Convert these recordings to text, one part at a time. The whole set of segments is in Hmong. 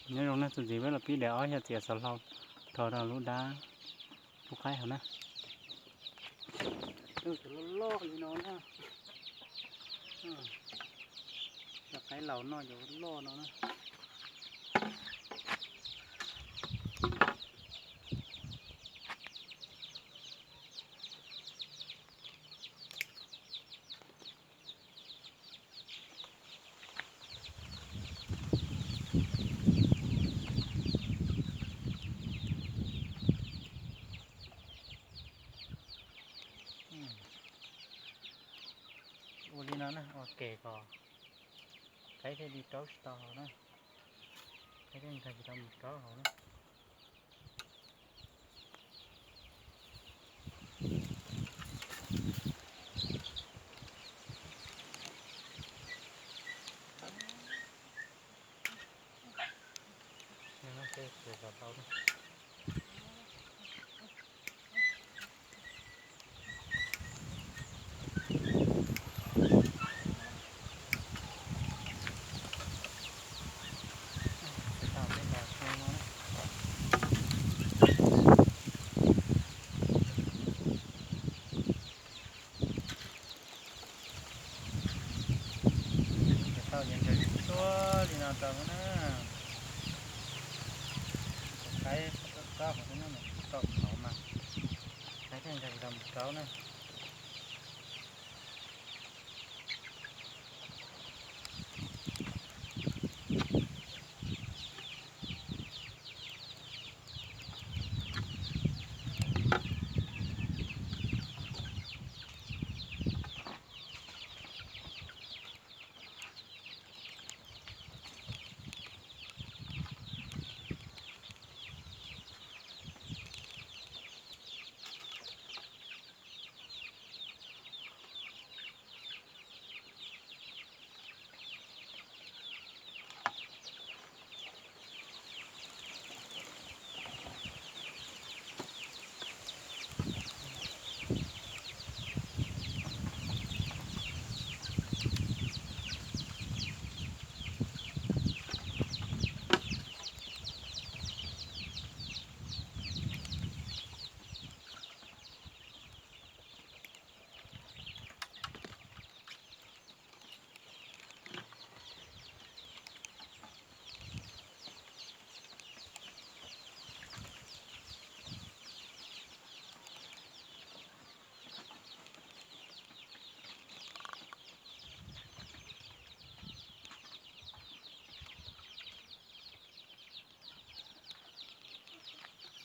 Nyob zoo na, txuas ntxiv peb los pib daim ob xyoos txiav xov hlau rho rau lub dab lub qaib hauv na. Cov loj loj li no na. Cov qaib laus noj cov loj no na. Ua li no na, ua ke kom qaib thiaj li raub tsis tau hauv na. Qaib thiaj nkag tsis tau mus raub hauv na. Tau ces ntsaws tsuag li no rau na. Qaib rau hauv no, tau qhov mas qaib thiaj nkag tsis tau mus raub na.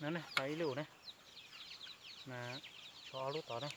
No ne, tau ib lub ne, mas tshuav ob lub tod ne.